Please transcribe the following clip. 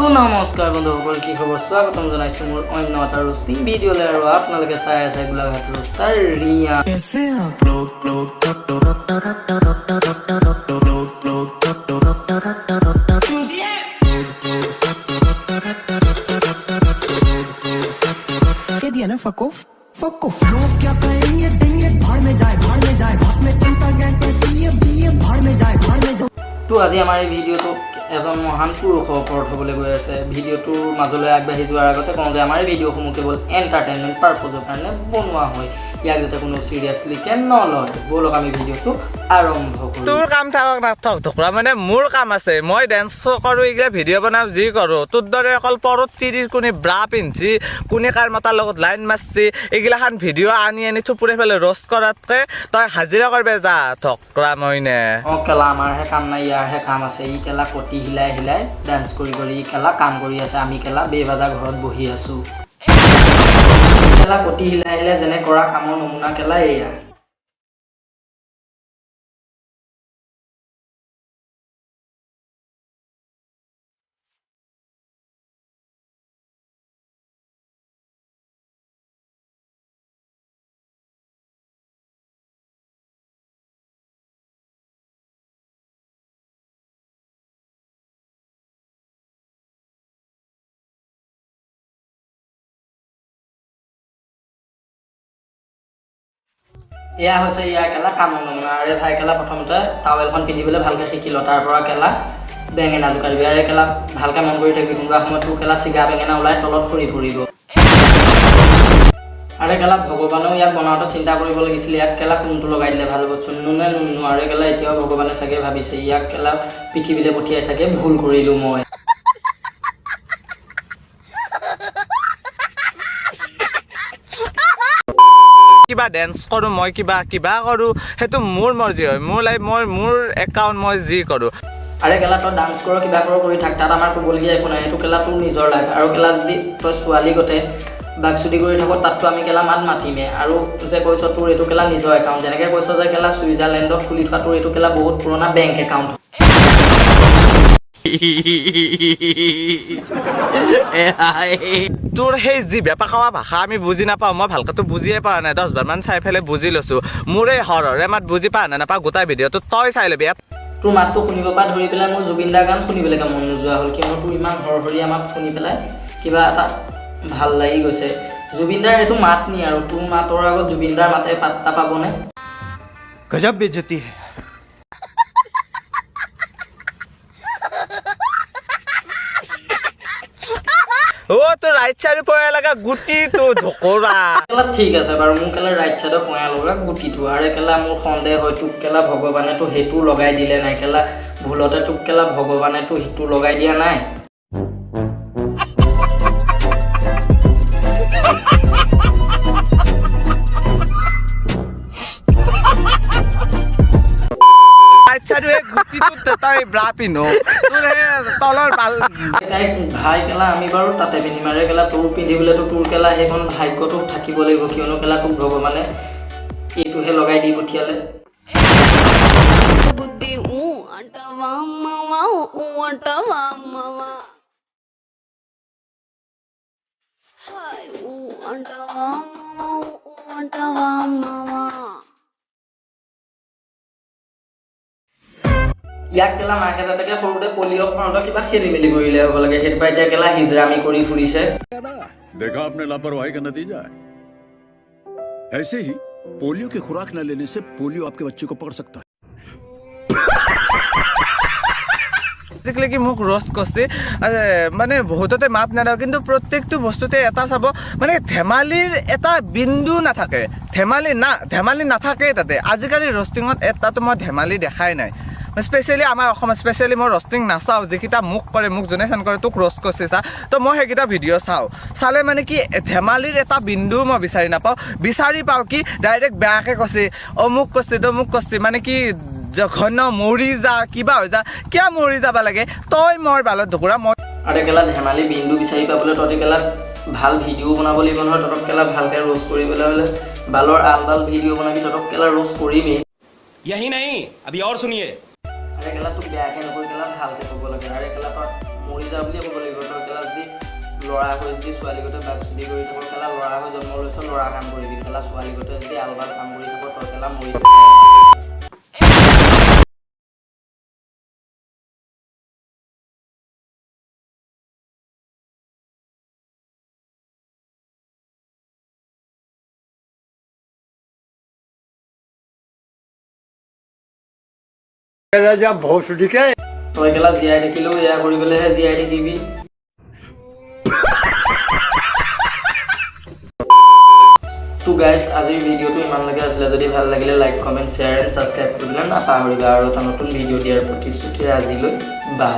তো নমস্কাৰ বন্ধুসকল, কি খবৰ? স্বাগতম জনাইছোঁ মোৰ অন্য এটা ৰোষ্টিং ভিডিঅ'লৈ আৰু আপোনালোকে চাই আছে গোলাঘাট ৰোষ্টাৰ ৰিয়া। कह दिया ना, फक ऑफ, फक ऑफ। लोग क्या कहेंगे देंगे, भाड़ में जाए, भाड़ में जाए, भाग में चिंता क्या कहती है बीए, भाड़ में जाए, भाड़ में जाए। তো আজি আমাৰ এই ভিডিঅ'টো এজন মহান পুৰুষৰ ওপৰত হ'বলৈ গৈ আছে। ভিডিঅ'টোৰ মাজলৈ আগবাঢ়ি যোৱাৰ আগতে কওঁ যে আমাৰ এই ভিডিঅ'সমূহ কেৱল এণ্টাৰটেইনমেণ্ট পাৰ্পজৰ কাৰণে বনোৱা হয়, ইয়াক যাতে কোনো চিৰিয়াছলিকে নলয়। ব'লক আমি ভিডিঅ'টো আৰম্ভ কৰোঁ। তোৰ কাম থাকক নাথাকক ঢোকৰা, মানে মোৰ কাম আছে। মই ডেন্স কৰোঁ, এইগিলা ভিডিঅ' বনাওঁ, যি কৰোঁ। তোৰ দৰে অকল পৰত তিৰিৰ কোনে ব্ৰা পিন্ধছি, কোনে কাৰ মতাৰ লগত লাইন মাৰছি, এইগিলাখান ভিডিঅ' আনি আনি থুপুৰে পেলাই ৰ'ষ্ট কৰাতকে তই হাজিৰা কৰবে যা ঢকৰা মইনে। অঁ কেলা, আমাৰহে কাম নাই, ইয়াৰহে কাম আছে। ই কেলা কটি হিলাই হিলাই ডান্স কৰি কৰি ই কেলা কাম কৰি আছে, আমি কেলা বেভাজা ঘৰত বহি আছোঁ। কেলা কটি হিলাই হিলাই যেনে কৰা কামৰ নমুনা কেলা এয়া। এয়া হৈছে ইয়াৰ কেলা কামৰ নমুনা। আৰে ভাই কেলা, প্ৰথমতে টাৱেলখন পিন্ধিবলৈ ভালকৈ শিকি ল, তাৰ পৰা কেলা বেঙেনা জোকাৰিবি। আৰে কেলা ভালকৈ মন কৰি থাকিবি, কোনোবা সময়ত তোৰ কেলা চিগা বেঙেনা ওলাই তলত সৰি পৰিব। আৰে কেলা ভগৱানেও ইয়াক বনাওঁতে চিন্তা কৰিব লাগিছিল, ইয়াক কেলা কোনটো লগাই দিলে ভাল হ'ব, চুন্নু নে নুন্নু? আৰে কেলা এতিয়াও ভগৱানে চাগে ভাবিছে ইয়াক কেলা পৃথিৱীলৈ পঠিয়াই চাগে ভুল কৰিলোঁ মই। কিবা ডেন্স কৰোঁ মই, কিবা কিবা কৰোঁ, সেইটো মোৰ মৰ্জি হয়, মোৰ লাইফ, মই মোৰ একাউণ্ট, মই যি কৰোঁ। আৰে কেলা তই ডান্স কৰ, কিবা কৰ কৰি থাক, তাত আমাৰ ক'বলগীয়া একো নাই, সেইটো কেলা তোৰ নিজৰ লাইফ। আৰু কেলা যদি তই ছোৱালী গতে বাকচুদি কৰি থাক, তাততো আমি কেলা মাত মাতিমে। আৰু যে কৈছ তোৰ এইটো কেলা নিজৰ একাউণ্ট, যেনেকৈ কৈছ যে কেলা ছুইজাৰলেণ্ডত খুলি থোৱা তোৰ এইটো কেলা বহুত পুৰণা বেংক একাউণ্ট। তোৰ সেই যি বেপা খাৱা ভাষা আমি বুজি নাপাওঁ, মই ভালকেতো বুজিয়ে পোৱা নাই, 10 বাৰমান চাই পেলাই বুজি লৈছোঁ। মোৰ এই হৰহৰে মাত বুজি পা নে নাপা গোটেই ভিডিঅ'টো তই চাই ল'বি। তোৰ মাতটো শুনিব পৰা ধৰি পেলাই মোৰ জুবিন দাৰ গান শুনিবলৈকে মন নোযোৱা হ'ল, কিয়নো তোৰ ইমান হৰহৰীয়া মাত শুনি পেলাই কিবা এটা ভাল লাগি গৈছে। জুবিন দাৰ সেইটো মাত নি আৰু তোৰ মাতৰ আগত জুবিন দাৰ মাতে পাত্তা পাবনে? गजब बेइज्जती है। অ' তোৰ ৰাইট চাইড পয়া লগা গুটিটো ঢোকৰা। কেলা ঠিক আছে বাৰু, মোৰ কেলা ৰাইট চাইডৰ পয়া লগা গুটিটো। আৰে কেলা মোৰ সন্দেহ হয়, তোক কেলা ভগৱানেতো সেইটো লগাই দিলে নাই, কেলা ভুলতে তোক কেলা ভগৱানেতো সিটো লগাই দিয়া নাই। ৰাইট চাইডৰ সেই গুটিটোত তই ব্ৰা পিন্ধো, তোৰ সেই তলৰ বাল। তাই ভাই কেলা আমি বাৰু তাতে পিন্ধিম। আৰে কেলা তোৰ পিন্ধিবলৈতো তোৰ কেলা সেইকণ ভাগ্যটো থাকিব লাগিব, কিয়নো কেলা তোক ভগৱানে এইটোহে লগাই দি পঠিয়ালে। బుద్ధి ఊ అంటవా అమ్మవా, ఊ అంటవా అమ్మవా, హాయ్ ఊ అంటవా అమ్మవా, ఊ అంటవా అమ్మవా। ইয়াক কেলা মাকে বাপেকে সৰুতে পলিঅ' খুৱাওঁতে কিবা খেলি মেলি কৰিলে হ'ব লাগে, সেইটো পৰা এতিয়া কেলা হিজৰামি কৰি ফুৰিছে। देखा आपने लापरवाही का नतीजा है। ऐसे ही पोलियो की खुराक न लेने से पोलियो आपके बच्चे को पकड़ सकता है। আজিকালি মোক ৰ'ষ্ট কৰছে, মানে বহুততে মাত নেদেওঁ, কিন্তু প্ৰত্যেকটো বস্তুতে এটা চাব, মানে ধেমালিৰ এটা বিন্দু নাথাকে, ধেমালি না ধেমালি নাথাকেই তাতে। আজিকালি ৰষ্টিঙত এটাতো মই ধেমালি দেখাই নাই, স্পেচিয়েলি আমাৰ অসমত। স্পেচিয়েলি মই ৰষ্টিং নাচাওঁ, যিকেইটা মোক কৰে, মোক যোনে চেণ্ড কৰে, তোক ৰ'ষ্ট কৰিছে চা, তো মই সেইকেইটা ভিডিঅ' চাওঁ। চালে মানে কি ধেমালিৰ এটা বিন্দু মই বিচাৰি নাপাওঁ, বিচাৰি পাওঁ কি ডাইৰেক্ট বেয়াকৈ কৈছে, অমুক কৈছে, তমুক কৈছে, মানে কি জঘন্য, মৰি যা, কিবা হৈ যা। কিয় মৰি যাব লাগে? তই মোৰ বালত ঢুকুৰা মই। আৰে কেলা ধেমালি বিন্দু বিচাৰি পাবলৈ তহঁতি কেলা ভাল ভিডিঅ' বনাব লাগিব নহয়। তহঁতক কেলা ভালকৈ ৰ'ষ্ট কৰিবলৈ হ'লে বালৰ আল বাল ভিডিঅ' বনাবি, তহঁতক কেলা ৰ'ষ্ট কৰিমেই। यही नहीं, अभी और सुनिए। আৰে কেলা তোক বেয়াকৈ নকৈ কেলা ভালকৈ ক'ব লাগে। আৰে কেলা তই মৰি যা বুলিয়ে ক'ব লাগিব। তই ল'ৰা হৈ যদি ছোৱালীগতে বাকচুদি কৰি থাক, কেলা ল'ৰা হৈ জন্ম লৈছ, ল'ৰা কাম কৰিবি। কেলা ছোৱালীগতে যদি আলবাল কাম কৰি থাক, তই কেলা মৰি। তই কেলা জীয়াই থাকিলেও এয়া কৰিবলৈহে জীয়াই থাকিবি। তো গাইজ, আজিৰ ভিডিঅ'টো ইমানলৈকে আছিলে। যদি ভাল লাগিলে like, comment, share and subscribe কৰিবলৈ নাপাহৰিবা। আৰু এটা নতুন ভিডিঅ' দিয়াৰ প্ৰতিশ্ৰুতিৰে আজিলৈ বাই।